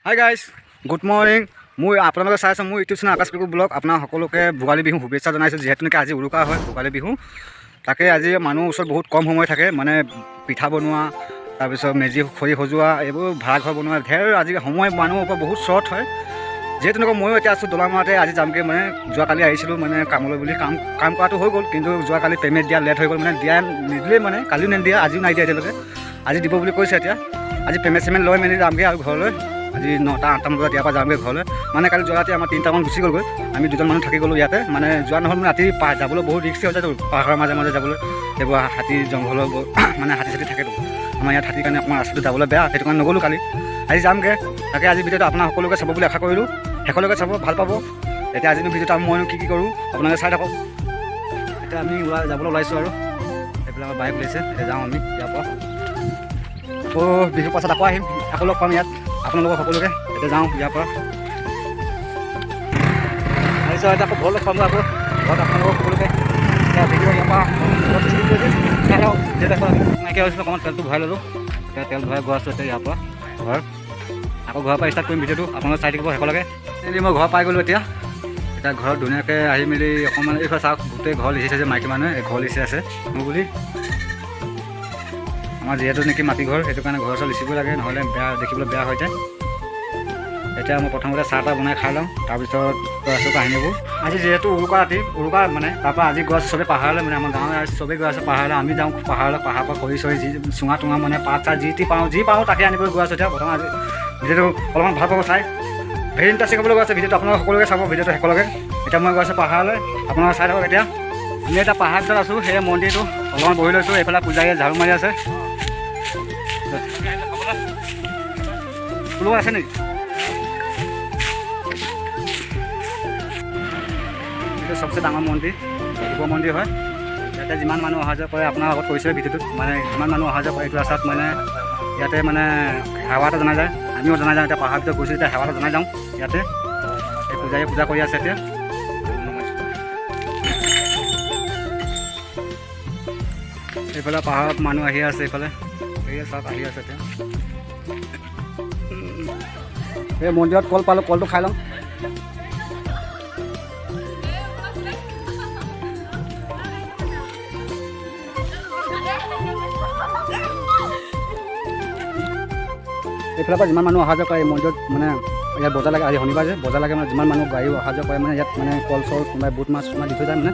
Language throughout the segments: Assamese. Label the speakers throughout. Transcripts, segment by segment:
Speaker 1: Hi guys, good morning. মই আপোনালোকে চাই আছোঁ মোৰ ইউটিউব চেনেল আকাশ পেগু ব্লগ। আপোনাৰ সকলোকে ভোগালী বিহু শুভেচ্ছা জনাইছোঁ। যিহেতু নেকি আজি উৰুকা হয়, ভোগালী বিহু, তাকে আজি মানুহৰ ওচৰত বহুত কম সময় থাকে। মানে পিঠা বনোৱা, তাৰপিছত মেজি খৰি সজোৱা, এইবোৰ ভাড়াঘৰ বনোৱা, ঢেৰ আজি সময় মানুহৰ ওপৰত বহুত শ্বৰ্ট হয়। যিহেতু এনেকুৱা ময়ো এতিয়া আছোঁ দলামৰাতে। আজি যামগৈ। মানে যোৱাকালি আহিছিলোঁ মানে কামলৈ বুলি। কাম কাম কৰাটো হৈ গ'ল, কিন্তু যোৱাকালি পে'মেণ্ট দিয়া লেট হৈ গ'ল। মানে দিয়া নিদিলেই, মানে কালিও নিদিয়া, আজিও নাই দিয়া এতিয়ালৈকে। আজি দিব বুলি কৈছে। এতিয়া আজি পে'মেণ্ট চেমেণ্ট লৈ মেলি যামগৈ আৰু ঘৰলৈ। আজি 9টা 8টামান বজাত ইয়াৰ পৰা যামগৈ ঘৰলৈ। মানে কালি যোৱা ৰাতি আমাৰ 3টামান গুচি গ'লগৈ। আমি দুজন মানুহ থাকি গ'লোঁ ইয়াতে। মানে যোৱা নহ'ল। মানে ৰাতি যাবলৈ বহুত ৰিক্সি হৈ যায়তো, পাহাৰৰ মাজে মাজে যাবলৈ। এইবোৰ হাতী জংঘলৰ মানে হাতী চাতী থাকেতো আমাৰ ইয়াত। হাতীৰ কাৰণে অকণমান ৰাস্তাটো যাবলৈ বেয়া, সেইটো কাৰণে নগ'লোঁ কালি। আজি যামগৈ। তাকে আজি ভিডিঅ'টো আপোনাৰ সকলোকে চাব বুলি আশা কৰিলোঁ। শেষলৈকে চাব, ভাল পাব। এতিয়া আজিনো ভিডিঅ'টো মইনো কি কি কৰোঁ, আপোনালোকে চাই থাকক। এতিয়া আমি ওলাই যাবলৈ ওলাইছোঁ আৰু এইবিলাক বাইক ওলাইছে। এতিয়া যাওঁ আমি ইয়াৰ পৰা। আকৌ বিহুৰ পাছত আকৌ আহিম, আকৌ লগ পাম ইয়াত আপোনালোকক সকলোকে। এতিয়া যাওঁ ইয়াৰ পৰা। তাৰপিছত এতিয়া আকৌ ঘৰত লগ পাম, আকৌ ঘৰত আপোনালোকক সকলোকে। এতিয়া ভিডিঅ' ইয়াৰ পৰা অলপ বেছি কৰিছে, চাই থাকক। যেতিয়া নাইকিয়া হৈছিলে, অকণমান তেলটো ভৰাই ল'লোঁ। এতিয়া তেল ভৰাই গৈ আছোঁ এতিয়া ইয়াৰ পৰা ঘৰ। আকৌ ঘৰৰ পৰা ষ্টাৰ্ট কৰিম ভিডিঅ'টো, আপোনালোকে চাই থাকিব শেষলৈকে। এনেই মই ঘৰ পাই গ'লোঁ এতিয়া। এতিয়া ঘৰত ধুনীয়াকৈ আহি মেলি অকণমান এইফালে চাওক, গোটেই ঘৰ লিচিছে যে মাইকী মানুহে, এই ঘৰ লিচি আছে মোৰ বুলি। আমাৰ যিহেতু নেকি মাটি ঘৰ, সেইটো কাৰণে ঘৰ চৰ লিচিব লাগে, নহ'লে বেয়া দেখিবলৈ বেয়া হৈ যায়। এতিয়া মই প্ৰথমতে চাহ তাহ বনাই খাই লওঁ, তাৰপিছত কৈ আছোঁ কাহিনীবোৰ। আজি যিহেতু উৰুকা ৰাতি, উৰুকা মানে তাৰপৰা আজি গৈ আছোঁ চবেই পাহাৰলৈ। মানে আমাৰ গাঁৱৰ ৰাইজ চবেই গৈ আছে পাহাৰলৈ। আমি যাওঁ পাহাৰলৈ। পাহাৰৰ পৰা খৰি চৰি, যি চুঙা টুঙা, মানে পাত চাত, যি টি পাওঁ, যি পাওঁ তাকে আনিবলৈ গৈ আছোঁ। এতিয়া বৰ্তমান আজি ভিডিঅ'টো অলপমান ভাল পাব চাই, ভেৰি ইণ্টাৰেষ্টিং হ'বলৈ গৈ আছে ভিডিঅ'টো। আপোনালোক সকলোকে চাব ভিডিঅ'টো শেষলৈকে। এতিয়া মই গৈ আছোঁ পাহাৰলৈ, আপোনালোকে চাই থাকক। এতিয়া আমি এতিয়া পাহাৰ ভিতৰত আছোঁ। সেই মন্দিৰটো অলপমান বহি লৈছোঁ। এইফালে পূজাৰীয়ে ঝাড়ু মাৰি আছে। কোনোবা আছে নেকি? এইটো চবচে ডাঙৰ মন্দিৰ, শিৱ মন্দিৰ হয়। ইয়াতে যিমান মানুহ অহা যোৱা কৰে, আপোনাৰ আগত কৈছে ভিডিঅ'টোত, মানে যিমান মানুহ অহা যোৱা কৰে এইটো ৰাস্তাত, মানে ইয়াতে মানে সেৱা এটা জনাই যায়। আমিও জনাই যাওঁ। এতিয়া পাহাৰ ভিতৰত গৈছোঁ, এতিয়া সেৱা এটা জনাই যাওঁ ইয়াতে। এই পূজাৰীয়ে পূজা কৰি আছে এতিয়া। এইফালে পাহাৰত মানুহ আহি আছে। এইফালে এই চাওক, আহি আছে এতিয়া। এই মন্দিৰত কল পালোঁ, কলটো খাই লওঁ। এইফালৰ পৰা যিমান মানুহ অহা যোৱা কৰে এই মন্দিৰত, মানে ইয়াত বজাৰ লাগে। আজি শনিবাৰ যে বজাৰ লাগে, মানে যিমান মানুহ গাড়ী অহা যোৱা কৰে, মানে ইয়াত মানে কল চল, কোনোবাই বুট মাছ কোনোবাই দি থৈ যায়। মানে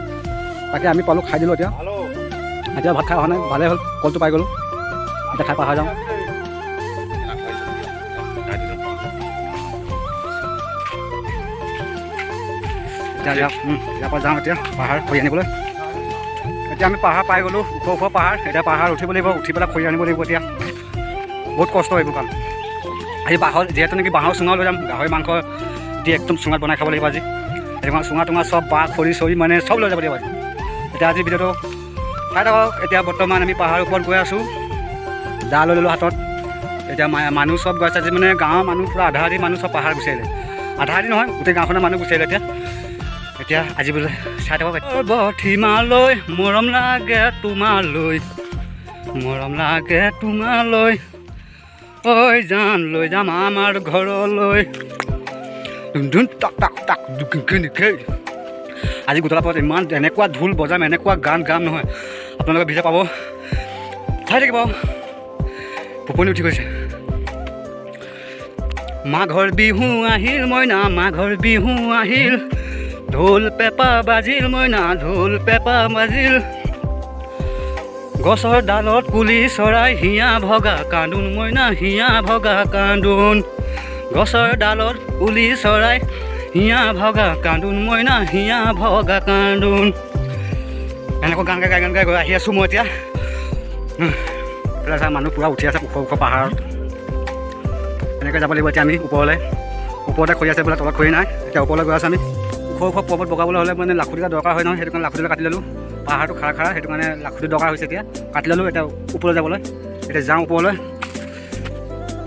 Speaker 1: তাকে আমি পালোঁ, খাই দিলোঁ। এতিয়া এতিয়া ভাত খাই অহা নাই, ভালেই হ'ল, কলটো পাই গ'লোঁ। এতিয়া খাই পাহাৰ যাওঁ। এতিয়া ইয়াৰ পৰা যাওঁ এতিয়া পাহাৰ খৰি আনিবলৈ। এতিয়া আমি পাহাৰ পাই গ'লোঁ, ওখ ওখ পাহাৰ। এতিয়া পাহাৰ উঠিব লাগিব, উঠি পেলাই খৰি আনিব লাগিব। এতিয়া বহুত কষ্ট এইবোৰ কাম। আজি বাঁহৰ, যিহেতু নেকি বাঁহৰ চুঙাও লৈ যাম। গাহৰি মাংস দি একদম চুঙাত বনাই খাব লাগিব আজি। সেইটো কাৰণে চুঙা টুঙা চব, বাঁহ খৰি চৰি মানে চব লৈ যাব লাগিব আজি। এতিয়া আজি ভিডিঅ'টো চাই থাকক। এতিয়া বৰ্তমান আমি পাহাৰৰ ওপৰত গৈ আছোঁ। দা লৈ ল'লোঁ হাতত। এতিয়া মানুহ চব গৈ আছে আজি। মানে গাঁৱৰ মানুহ পূৰা আধা আধি মানুহ চব পাহাৰ গুচি আহিলে। আধা আধি নহয়, গোটেই গাঁওখনৰ মানুহ গুচি আহিলে এতিয়া। এতিয়া আজি বোলে চাই থাকক। বথিমালৈ মৰম লাগে তোমালৈ, মৰম লাগে তোমালৈ, ঐ জান লৈ যাম আমাৰ ঘৰলৈ। ধুন টাক টাক টাক। আজি গোটলা পথ ইমান এনেকুৱা ঢোল বজাম, এনেকুৱা গান গাম নহয়, আপোনালোকে ভিডিঅ' পাব, চাই থাকিব। ফোপনি উঠি গৈছে। মাঘৰ বিহু আহিল মইনা, মাঘৰ বিহু আহিল, ঢোল পেঁপা বাজিল মইনা, ঢোল পেঁপা বাজিল। গছৰ ডালত কুলি চৰাই হিয়া ভগা কান্দোন মইনা, হিয়া ভগা কান্দোন। গছৰ ডালত কুলি চৰাই হিয়া ভগা কান্দোন মইনা, হিয়া ভগা কান্দোন। এনেকুৱা গান গাই গাই গান গাই গৈ আহি আছোঁ মই এতিয়া। এইফালে চাই, মানুহ পূৰা উঠি আছে ওখ ওখ পাহাৰত। এনেকৈ যাব লাগিব এতিয়া আমি ওপৰলৈ। ওপৰতে খৰি আছে বোলে, তলত খৰি নাই। এতিয়া ওপৰলৈ গৈ আছোঁ আমি। ওখ ওখ পৰ্বত বগাবলৈ হ'লে মানে লাখুটি এটা দৰকাৰ হয় নহয়, সেইটো কাৰণে লাখুটি কাটি ল'লোঁ। পাহাৰটো খাৰা খাৰা, সেইটো কাৰণে লাখুটি দৰকাৰ হৈছে। এতিয়া কাটি ল'লোঁ এতিয়া ওপৰলৈ যাবলৈ। এতিয়া যাওঁ ওপৰলৈ,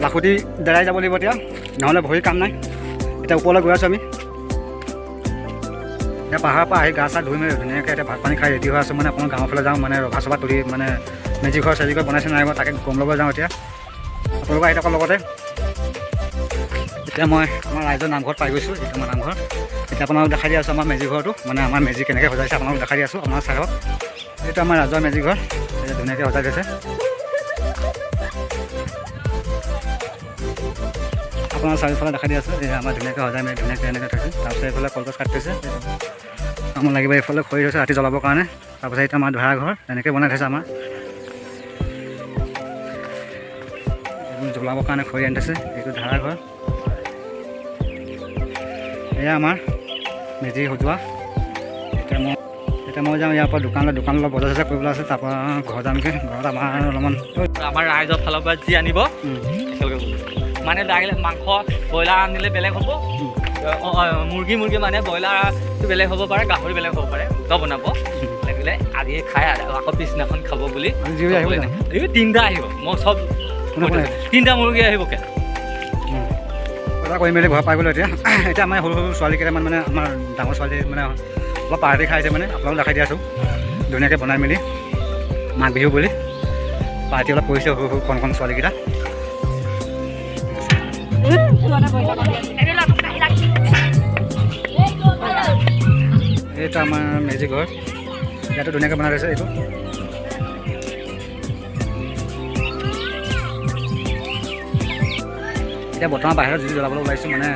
Speaker 1: লাখুটি ডেৰাই যাব লাগিব এতিয়া, নহ'লে ভৰি কাম নাই। এতিয়া ওপৰলৈ গৈ আছোঁ আমি। এতিয়া পাহাৰৰ পৰা আহি গা চা ধুই মেলি ধুনীয়াকৈ এতিয়া ভাত পানী খাই ৰেডি হৈ আছোঁ। মানে অকণমান গাঁৱৰ ফালে যাওঁ, মানে ৰভা চভা তুলি মানে মেজি ঘৰ চেজি ঘৰ বনাইছে নাই, তাকে গম ল'ব যাওঁ এতিয়া। আপোনালোক আহি থাকক লগতে। এতিয়া মই আমাৰ ৰাইজৰ নামঘৰত পাই গৈছোঁ। এইটো আমাৰ নামঘৰ। এতিয়া আপোনালোক দেখাই দি আছোঁ আমাৰ মেজি ঘৰটো, মানে আমাৰ মেজি কেনেকৈ সজাইছে আপোনালোক দেখাই দি আছোঁ, আপোনালোক চাই থাকক। এইটো আমাৰ ৰাজৰ মেজি ঘৰ, এতিয়া ধুনীয়াকৈ সজাই থৈছে। আপোনাৰ চাৰিওফালে দেখাই দি আছোঁ। এই আমাৰ ধুনীয়াকৈ সজাই মেলি ধুনীয়াকৈ এনেকৈ থৈছে। তাৰপিছত এইফালে কলগছ কাটি থৈছে, আমাৰ লাগিব। এইফালে খৰি থৈছে ৰাতি জ্বলাবৰ কাৰণে। তাৰপিছত এইটো আমাৰ ভাড়া ঘৰ, এনেকৈ বনাই থৈছে। আমাৰ এইবোৰ জ্বলাবৰ কাৰণে খৰি আনি থৈছে। এইটো ধাৰা ঘৰ। এয়া আমাৰ মেজি সজোৱা। এতিয়া মই যাওঁ ইয়াৰ পৰা দোকানলৈ। দোকানত অলপ বজাৰ চজাৰ কৰিবলৈ আছে। তাৰপৰা ঘৰ যামগৈ। ঘৰত আমাৰ অলপমান
Speaker 2: আমাৰ ৰাইজৰ ফালৰ পৰা যি আনিব একেলগে হ'ব। মানে লাগিলে মাংস ব্ৰইলাৰ আনিলে বেলেগ হ'ব, মুৰ্গী মানে ব্ৰইলাৰটো বেলেগ হ'ব পাৰে, গাহৰি বেলেগ হ'ব পাৰে। দুটা বনাব লাগিলে আজি খাই আকৌ পিছদিনাখন খাব বুলি।
Speaker 1: আজি জীউৰী আহিব জানো?
Speaker 2: এই তিনিটা আহিব, মই চব
Speaker 1: কোনে কোনে আহিব?
Speaker 2: তিনিটা মুৰ্গী আহিব কে।
Speaker 1: বজাৰ কৰি মেলি ঘৰ পাই গ'লোঁ। এতিয়া এতিয়া আমাৰ সৰু সৰু ছোৱালী কেইটামান, মানে আমাৰ ডাঙৰ ছোৱালী, মানে অলপ পাৰ্টি খাইছে। মানে আপোনালোক দেখাই দি আছোঁ, ধুনীয়াকৈ বনাই মেলি মাঘ বিহু বুলি পাৰ্টি অলপ কৰিছে সৰু সৰু কণ কণ ছোৱালীকেইটা। এইটো আমাৰ মেজি ঘৰ, ইয়াতো ধুনীয়াকৈ বনাই থৈছে এইটো। এতিয়া বৰ্তমান বাহিৰত জুই জ্বলাবলৈ ওলাইছোঁ। মানে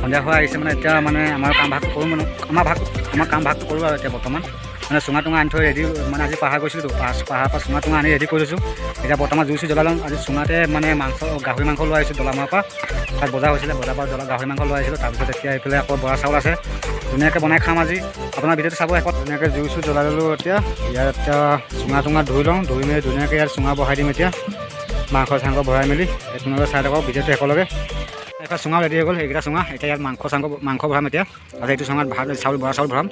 Speaker 1: সন্ধিয়া হৈ আহিছে। মানে এতিয়া মানে আমাৰ কাম ভাগ কৰোঁ, মানে আমাৰ কাম ভাগটো কৰোঁ আৰু। এতিয়া বৰ্তমান মানে চুঙা টুঙা আনি থৈ ৰেডি। মানে আজি পাহাৰ গৈছিলোঁতো, পাহাৰৰ পৰা চুঙা টুঙা আনি ৰেডি কৰি থৈছোঁ। এতিয়া বৰ্তমান জুই চুই জ্বলাই লওঁ। আজি চুঙাতে মানে মাংস, গাহৰি মাংস লৈ আহিছোঁ দলামৰাৰ পৰা। তাত বজাৰ হৈছিলে, বজাৰৰ পৰা গাহৰি মাংস লৈ আহিছিলোঁ। তাৰপিছত এতিয়া এইফালে আকৌ বৰা চাউল আছে, ধুনীয়াকৈ বনাই খাম আজি। আপোনাৰ ভিডিঅ'টো চাব শেষত। ধুনীয়াকৈ জুই চুই জ্বলাই ল'লোঁ। এতিয়া ইয়াত এতিয়া চুঙা টুঙা ধুই লওঁ, ধুই মেলি ধুনীয়াকৈ ইয়াত চুঙা বহাই দিম। এতিয়া মাংস চাংস ভৰাই মেলি আপোনালোকে চাই থাকক ভিডিঅ'টো শেষলৈকে। এইফালে চুঙাও ৰেডি হৈ গ'ল, এইকেইটা চুঙা। এতিয়া ইয়াত মাংস চাংস মাংস ভৰাম এতিয়া। আৰু এইটো চুঙাত ভাত চাউল, বৰা চাউল ভৰাম।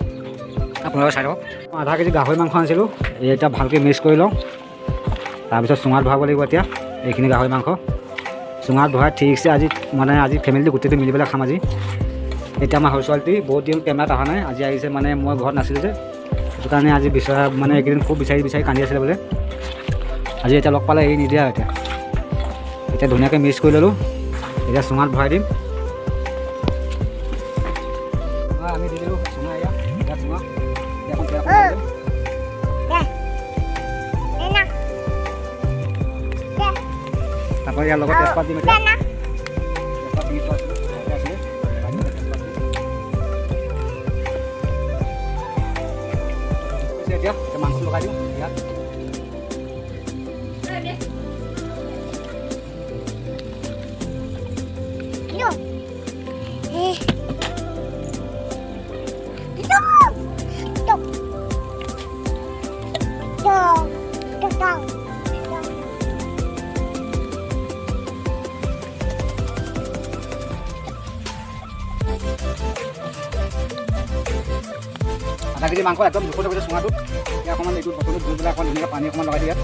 Speaker 1: আপোনালোকে চাই থাকক। আধা কেজি গাহৰি মাংস আনিছিলোঁ। এই এতিয়া ভালকৈ মিক্স কৰি লওঁ, তাৰপিছত চুঙাত ভৰাব লাগিব। এতিয়া এইখিনি গাহৰি মাংস চুঙাত ভৰাই ঠিকছে আজি, মানে আজি ফেমিলিটো গোটেইটো মিলি পেলাই খাম আজি। এতিয়া আমাৰ সৰু ছোৱালীটি বহুত দিন কেমেৰাত অহা নাই, আজি আহিছে। মানে মই ঘৰত নাছিলোঁ যে, সেইটো কাৰণে আজি বিচৰা, মানে এইকেইদিন খুব বিচাৰি বিচাৰি কান্দি আছিলে বোলে। আজি এতিয়া লগ পালে এৰি নিদিয়ে আৰু। এতিয়া এতিয়া ধুনীয়াকৈ মিক্স কৰি ল'লোঁ। এতিয়া চুঙাত ভৰাই দিম। চুঙা আমি দি দিলোঁ। চুঙা এয়া, এয়া চুঙা। এতিয়া অকণ তেল অকণ ঢালি দিম। তাৰপৰা ইয়াৰ লগত তেজপাত দিম। এতিয়া তেজপাত ছিঙি থোৱা আছিলে, ঘৰতে আছিলে, লগাই দিম তেজপাত দিম। হৈছে। এতিয়া এতিয়া মাংস লগাই দিওঁ ইয়াত। আধা কেজি মাংস একদম জোখতে গৈছে চুঙাটোত। এতিয়া অকণমান এইটো বটলটোত ধুই পেলাই অকণমান ধুনীয়াকৈ পানী অকণমান লগাই দিওঁ ইয়াত।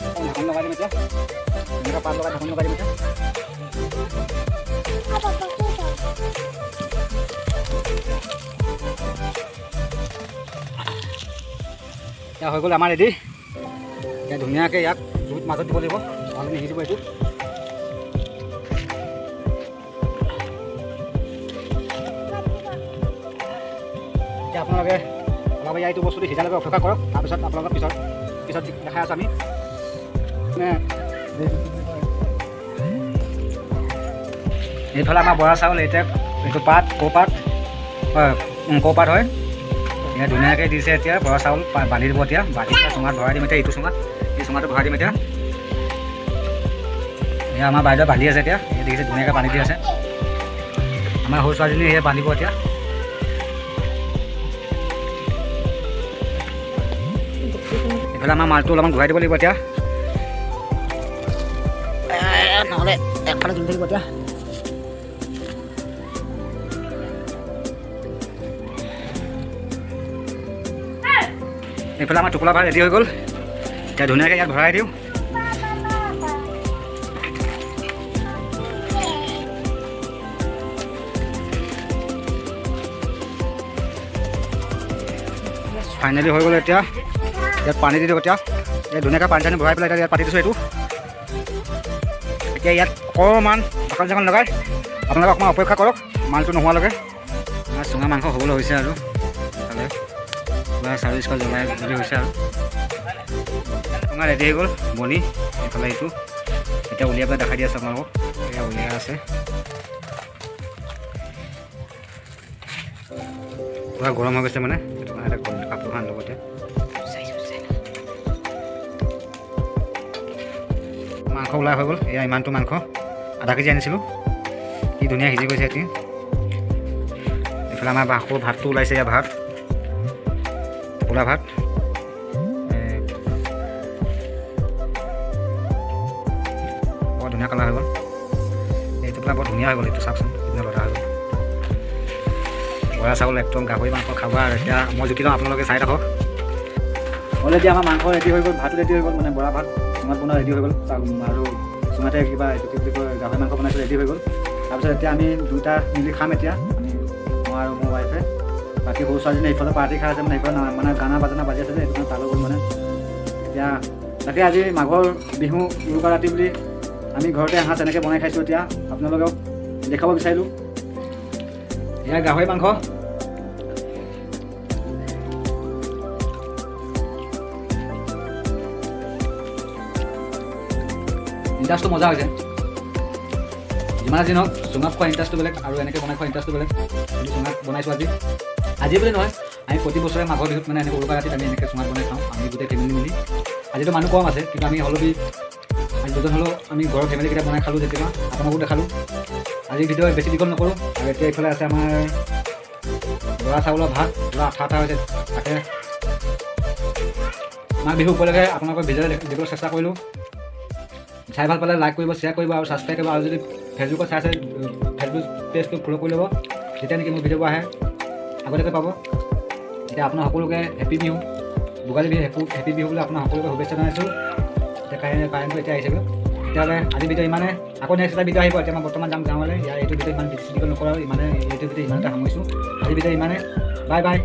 Speaker 1: অকণমান ঢাকন লগাই দিম এতিয়া। ধুনীয়াকৈ পাত লগাই ঢাকন লগাই দিম এতিয়া। এতিয়া হৈ গ'ল আমাৰ ৰেডি। এতিয়া ধুনীয়াকৈ ইয়াক জুইত মাজত দিব লাগিব, নহ'লে নিসিজিব এইটো। এতিয়া আপোনালোকে অলপ ইয়াৰ এইটো বস্তুটো সিজালৈকে অপেক্ষা কৰক। তাৰপিছত আপোনালোকক পিছত পিছত দেখাই আছোঁ আমি। মানে এইফালে আমাৰ বৰা চাউল, এতিয়া এইটো পাত কৌপাত হয়, কৌপাত হয়। এতিয়া ধুনীয়াকৈ দিছে। এতিয়া বৰা চাউল বান্ধি দিব। এতিয়া বান্ধি পেলাই চুঙাত ভৰাই দিম। এতিয়া এইটো চুঙাত, এই চুঙাটো ভৰাই দিম। এতিয়া এয়া আমাৰ বাইদেউ বান্ধি আছে। এতিয়া এই দেখিছে, ধুনীয়াকৈ বান্ধি দি আছে। আমাৰ সৰু ছোৱালীজনী সেয়া বান্ধিব এতিয়া। এইফালে আমাৰ মালটো অলপমান ঘূৰাই দিব লাগিব এতিয়া, নহ'লে একফালে জ্বলি থাকিব এতিয়া। এইফালে আমাৰ টোপোলা ভাত ৰেডি হৈ গ'ল। এতিয়া ধুনীয়াকৈ ইয়াত ভৰাই দিওঁ। ফাইনেলি হৈ গ'ল। এতিয়া ইয়াত পানী দি দিওঁ। এতিয়া ইয়াত ধুনীয়াকৈ পানী চানী ভৰাই পেলাই এতিয়া ইয়াত পাতি দিছোঁ এইটো। এতিয়া ইয়াত অকণমান বাকলি চাকলি লগাই আপোনালোকে অকণমান অপেক্ষা কৰক মালটো নোহোৱালৈকে। আমাৰ চুঙা মাংস হ'বলৈ হৈছে আৰু ইফালে পূৰা চাৰি স্কল জ্বলাই জ্বলি হৈছে আৰু চুঙা ৰেডি হৈ গ'ল বনি। এইফালে এইটো এতিয়া উলিয়াই পেলাই দেখাই দি আছোঁ আপোনালোকক। এয়া উলিয়াই আছে, পূৰা গৰম হৈ গৈছে মানে, সেইটো কাৰণে কাপোৰখন লগতে। মাংস ওলাই হৈ গ'ল। এয়া ইমানটো মাংস আধা কেজি আনিছিলোঁ, কি ধুনীয়া সিজি গৈছে এতিয়া। এইফালে আমাৰ বাঁহৰ ভাতটো ওলাইছে, এয়া ভাত, টোপোলা ভাত। বৰ ধুনীয়া কালাৰ হৈ গ'ল এই টোপোলা, বৰ ধুনীয়া হৈ গ'ল এইটো, চাওকচোন ধুনীয়া লদা হৈ গ'ল। বৰা চাউল একদম গাহৰি মাংস খাব আৰু এতিয়া মই জুতি লওঁ, আপোনালোকে চাই থাকক। অলৰেডি আমাৰ মাংস ৰেডি হৈ গ'ল, ভাতো ৰেডি হৈ গ'ল, মানে বৰা ভাত চুঙাত বনোৱা ৰেডি হৈ গ'ল, আৰু চুঙাতে কিবা এইটো কি বুলি কয় গাহৰি মাংস বনাইছোঁ ৰেডি হৈ গ'ল। তাৰপিছত এতিয়া আমি দুটা মিলি খাম এতিয়া, আমি মই আৰু মোৰ ৱাইফে। বাকী সৰু ছোৱালীজনী এইফালে পাৰ্টি খাই আছে, মানে এইফালে মানে গানা বাজানা বাজি আছে যে, সেইটো কাৰণে তালৈ গ'ল মানে। এতিয়া তাকে আজি মাঘৰ বিহু উৰুকা ৰাতি বুলি আমি ঘৰতে সাঁজ এনেকৈ বনাই খাইছোঁ, এতিয়া আপোনালোকক দেখাব বিচাৰিলোঁ। এয়া গাহৰি মাংস, ইণ্টাৰেষ্টটো মজা হৈছে। যিমান যি নহওক চুঙাত খোৱা ইণ্টাৰেষ্টটো বেলেগ আৰু এনেকৈ বনাই খোৱা ইণ্টাৰেষ্টটো বেলেগ। আমি চুঙাত বনাইছোঁ আজি, আজি বুলি নহয়, আমি প্ৰতি বছৰে মাঘৰ বিহুত মানে এনেকৈ উৰুকা ৰাতিত আমি এনেকৈ চুঙাত বনাই খাওঁ, আমি গোটেই ফেমিলি মিলি। আজিতো মানুহ কম আছে, কিন্তু আমি হ'লেও আজি দুজন হ'লেও আমি ঘৰৰ ফেমিলিকেইটা বনাই খালোঁ, যেতিয়া আপোনালোকো দেখালোঁ। আজি ভিডিঅ' বেছি দীঘল নকৰোঁ। আৰু এতিয়া এইফালে আছে আমাৰ বৰা চাউলৰ ভাত, পূৰা আঠা আঠা হৈছে। তাকে মাঘ বিহু উপলক্ষে আপোনালোকক ভিডিঅ' দিবলৈ চেষ্টা কৰিলোঁ। চাই ভাল পালে লাইক কৰিব, শ্বেয়াৰ কৰিব আৰু ছাবস্ক্ৰাইব কৰিব। আৰু যদি ফেচবুকত চাই আছে, ফেচবুক পেজটো ফ'ল' কৰি ল'ব, যেতিয়া নেকি মোৰ ভিডিঅ'বোৰ আহে আগতীয়াকৈ পাব। এতিয়া আপোনাৰ সকলোকে হেপী বিহু, ভোগালী বিহু হেপী বিহু বুলি আপোনাৰ সকলোকে শুভেচ্ছা জনাইছোঁ। এতিয়া কাৰেণ্টটো এতিয়া আহিছেগৈ। তেতিয়াহ'লে আজি ভিডিঅ' ইমানে, আকৌ নেক্সট এটা ভিডিঅ' আহিব। এতিয়া মই বৰ্তমান যাম গাঁৱলৈ। ইয়াৰ এইটো ভিডিঅ' ইমান বেছি দীঘল নকৰোঁ আৰু ইমানে, এইটো ভিডিঅ' ইমানতে সামৰিছোঁ। আজি ভিডিঅ' ইমানে, বাই বাই।